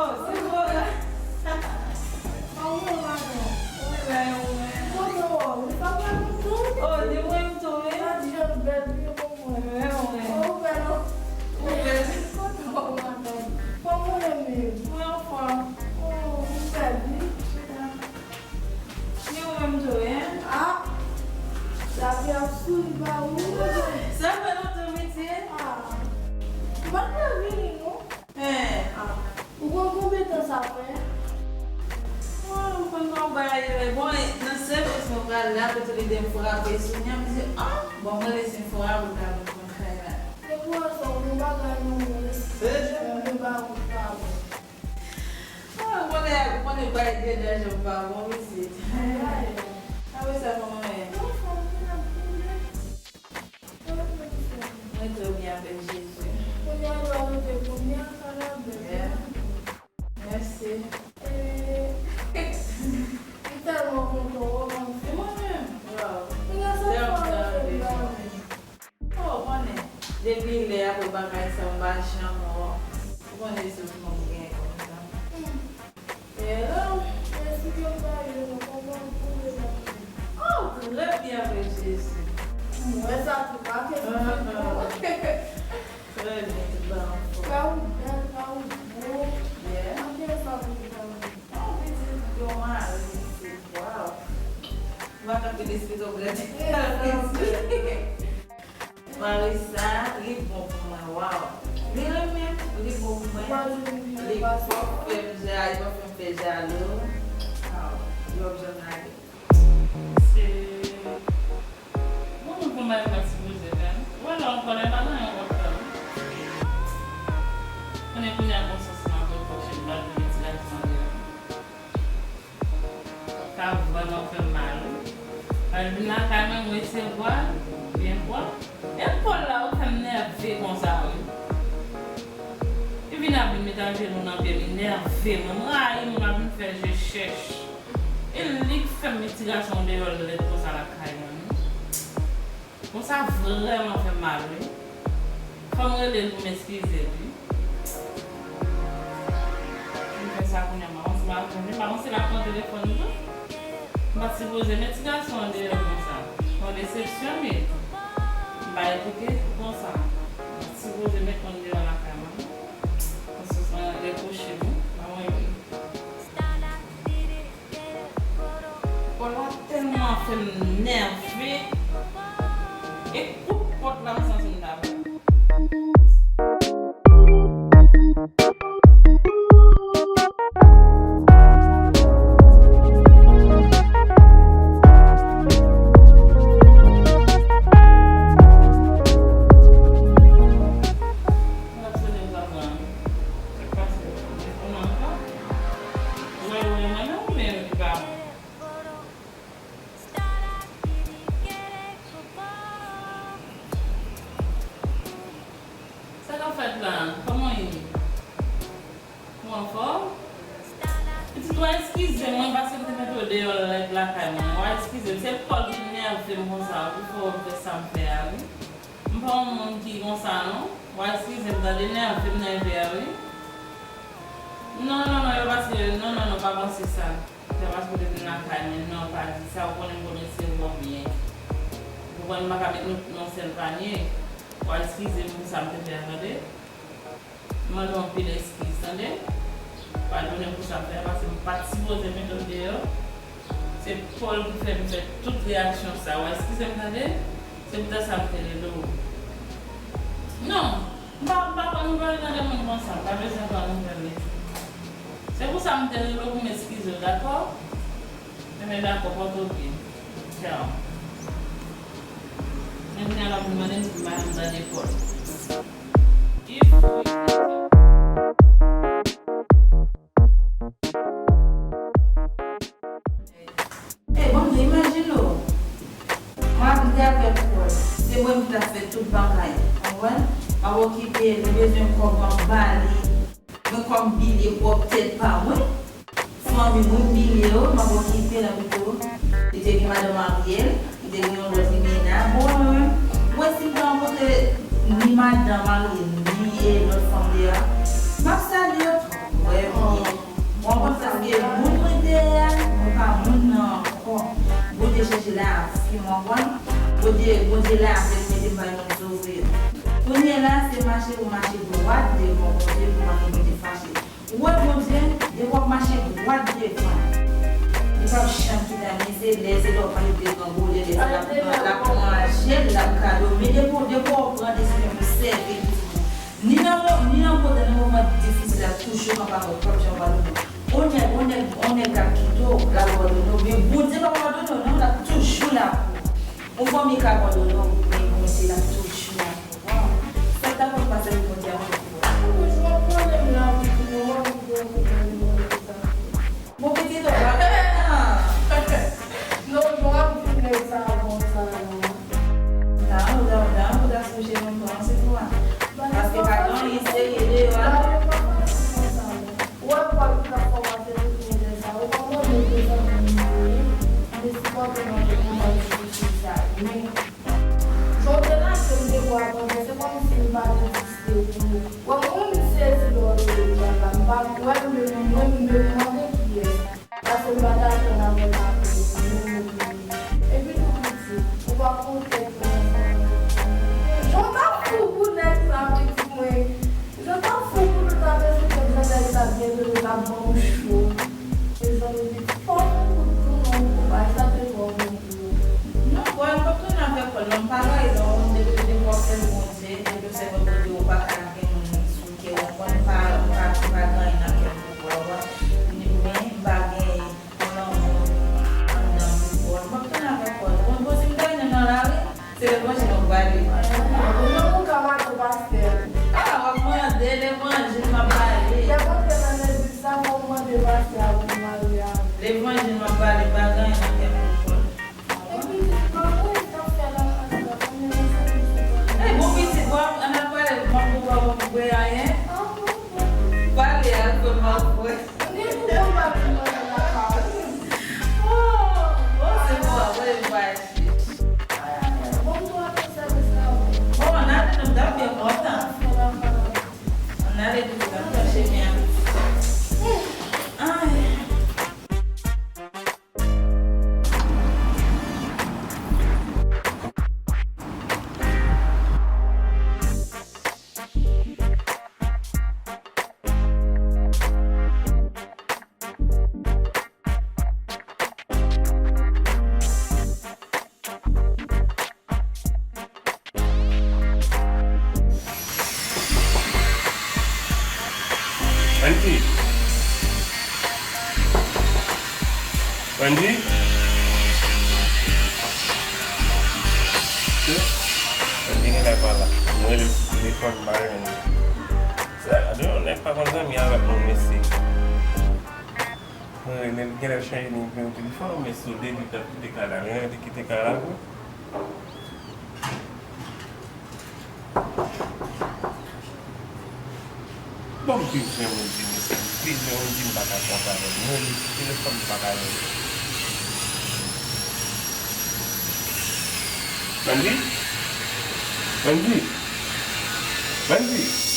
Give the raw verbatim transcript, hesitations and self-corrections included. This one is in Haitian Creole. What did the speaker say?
Oh, se vre. Kòman w ye, madanm? Mwen la, e ou menm? Kontan wè w. Ou pa pral lontan? Oh, ni ou menm tou, wi. Sa di jan bèl, pi bon mwen. Mwen, mwen. Oh, ou bèl, oh. Ou bèl. Kontan wè w, madanm. Kòman w ye menm? Mwen anfòm. Oh, ou bèl, wi. Chita. Ni ou menm tou, wi. Ah, lavi ap souri ba ou. Sa fè lontan, mesye. Ah, ou pa t vle vini, non? Hen. Ah, ou konn konbyen tan sa fè? Ah, ou konn yon bagay, bon, e, nan sèvis mwen pral la, kote lide m frape sou li, m di, ah, bon, mwen lese fwa pou ta vin konn kay la. Se pou sa, ou gen bagay nan men, mesye. Mwen ba ou pawòl. Ah, ou konnen, ou konnen bagay de lajan pa bon, mesye. Ay, ay, ay. Apre sa, kòman w ye? Mwen anfòm, mwen ap goumen. Mwen trè byen avèk Jezi. Kounye a, lè w rete kounye a, sa va bèl. Yeah. Mèsi. E, m tèlman kontan wè w, man. E mwen menm? Wow. Kounye a, sa fè w rete la menm? Oh, ou konnen, depi lè apre bagay sa, m pa janm wè w. Ou konnen se pou m gen konsa. Hmm. Hello. Mèsi ke w pa ye, nou kontan pou w la. Oh, trè byen avèk Jezi. M wè sa tou, pa kesyon. Ah, ah. Trè byen, tout bagay anfòm. Frè ou bèl, frè ou bo. Yeah. Anpil sa pou w ta wè. Oh, pitit, yo mari, pitit. Wow. M pa ka fin esplike w grandè. Yeah. Marissa, li bon pou mwen, waw. Li renmen m, li bon pou mwen. Li pap fè m ja-, li pap fè m fè jalou. Waw, li pap janm lage m. Se bon, bon, pou mwen, mwen sipoze fè m. Ou wè lè w an kòlè, pa gen anyen w ap fè, non. Konnen kounye a, gon sans m ap repwoche m, m ap vin ti gason deyò. Sa vrèman fè m mal, wi. Lè l vin lakay mwen, m resevwa l byen pwòp. E Pòl la, ou fè m nève konsa, wi. Li vin ap vin met ajenou nan pye m, li nève mwen. M rayi moun ap vin fè je chèch. E li k fè m met ti gason deyò lèd konsa lakay mwen, wi. Bon, sa vrèman fè m mal, wi. Fò m rele l pou m eskize l, wi. M fè sa kounye a, m pa konn si m ap jwenn li, m pa konn si l ap pran telefòn li tou. M pa t sipoze met ti gason an deyò konsa. Se yon desepsyon m ye tou. M pa edike konsa. M pa t sipoze met moun deyò lakay mwen. Paske sa repwoche m, wi. M pa renmen. Pòl la tèlman fè m nève. E kout pòt la, m santi m ta pran. Mwen ap sone, m pa pran. Sa k pase? Ou nan ankò? Wè, wè, mwen nan ou menm ki pa bon. Sa k ap fèt la? Kòman w ye? Ou anfòm? Pitit, w a eskize m, wi, paske m te mete w deyò lèd lakay mwen. W a eskize m. Se Pòl ki nève m konsa, wi, ki fè w fè sa m fè a, wi. M pa yon moun ki konsa, non. W a eskize m, tande, nève m, nève a, wi. Non, non, non, yo pa se, non, non, non, pa panse sa. Se paske w te vin lakay mwen, non, pa di sa, ou konnen m konn resevwa w byen. Ou konprann, m pa ka met nou nan yon sèl panye. W a eskize m pou sa m te fè a, tande. M mande w anpil eskiz, tande. Padone pou sa m fè a, paske m pa t sipoze mete w deyò. Se Pòl ki fè m fè tout reyaksyon sa. W a eskize m, tande. Se poutèt sa m te rele w. Non, m pa, m pa pran nouvèl nan de moun konsa. M pa bezwen pran nouvèl li. Se pou sa m te rele w pou m eskize w, dakò? Enben, dakò, pòte w byen. Tchaw. Men kounye a l ap vin mande m si m pa janm tande Pòl. If wi. E, Bondye, imajine w. Mwen ap rete avèk Pòl. Se mwen ki t ap fè tout bagay. Konprann? M ap okipe l, li bezwen kòb, m ap ba li. Mwen kòm bilye pwòp tèt pa mwen. Fanmi mwen bilye yo, m ap okipe l pito. Li te gen madanm marye l, li te gen yon lòt limena. Bon, mwen menm, mwen si m ta rankontre ni madanm marye, ni e lòt fanm deyò, m ap salye yo tou. Mwen, Bondye la ap fè m konprann. Bondye, Bondye la ap mete m bay moun sove. Kounye la, se mache pou mache dwat devan Bondye pou pa fè Bondye fache. Ou wè Bondye, depi w ap mache dwat devan, li p ap janm kite a, men se lè, se lè w pale degrengole, lè se l ap pran, l ap manje, l ap kado. Men depi w, depi w pran desizyon pou sèvi li, ni nan mo-, ni nan moman, nan moman difisil la, toujou m ap abandone, w p ap janm abandone. On nèg, on nèg, on nèg k ap kite w, l ap abandone w, men Bondye p ap abandone w non, l ap toujou la pou ou. On fanmi ka abandone w, men Bondye l ap toujou la pou ou. Sa k ta konn pase pou Bondye a konn pou ou. Mwen jwenn pwoblèm la, wi, pou mwen, mwen gen pwoblèm, mwen gen sa. Bon, pitit, ou pa nan. Non, jwenn ap di nèg sa bon sa la. Nan, ou dan, ou dan, ou dan sou je nou pran, se pou a. Paske pa gen anyen serye deyò a. Ou wè, pòl ki t ap fè w pase tout mizè sa, ou pa mande pou zanmi m yo, men sipòte m antre nan bagay difisil sa yo. Men, jan w te lage m depi w ap antre, se kòmsi m pa t egziste pou ou. Wè, mwen menm, m sezi lè w rele m la, m pa kwè, m menm, mwen menm, m mande kiyès. Paske m pa t atann avè m apre, mwen menm, mwen menm. Epi tou pitit, ou pa konn tèt mwen. Jan w t ap fou pou nèg sa, pitit mwen. Jan w t ap fou pou nou ta bezwen konn jan nèg sa byen vre, l ap ban w cho. Mezanmi, pitit, fò w fè kout tou non, pou bagay sa te twò bon pou ou. Non, Pòl, m p ap tounen avèk Pòl non, m pa rayi non, depi, depi w ap sèvi Bondye, depi w sèvi Bondye, ou pa ka gen moun sou kè w, ou konprann, m pa, m pa, m pa gen anyen nan kè m pou Pòl, ou konprann, men m pa gen yon lanmou anndan m pou Pòl. M p ap tounen avèk Pòl. Ou konn si m ta jwenn nan lari, se levanjil m ap pale. Ou menm ou ka mande pastè. Ah, w ap mande levanjil m ap pale. Lè w antre nan legliz la, fò w mande pastè a pou l mare avè w. Levanjil m ap pale, m pa gen anyen nan kè m pou Pòl. Epi, pitit, pa mwen k ap fè lakay la, konbyen moun sa ki sou pale? Ey, bon pitit, bon, ann al pale, manman w pa konn bwè anyen. Pale ak fè m ap bwè. Ou gen pou konn pa vin manje lakay ou. Oh, oh, se bon, ap wè m pa chich. Ay, ay, ay. Bon, m tou ap fè sèvis la, wi. Bon, n ale non, m t ap byen kontan. Ann ale, pitit, ann pran chemen an. Ay. Wendy? Wendy? Wendy genlè pa la. Mwen rele sou telefòn, m pa jwenn li. Sa, gade yon nèg pa konn zanmi avèk moun, mesye. Mwen rele l, genlè l chanje nimewo telefòn, men sou depi l t ap kite kay la, men li te kite kay la vre. Bon, m bezwen Wendy, mesye, m bezwen Wendy, m pa ka konn avè l. Mwen rele sou telefòn, m pa ka jwenn li. Wendy? Wendy? Wendy?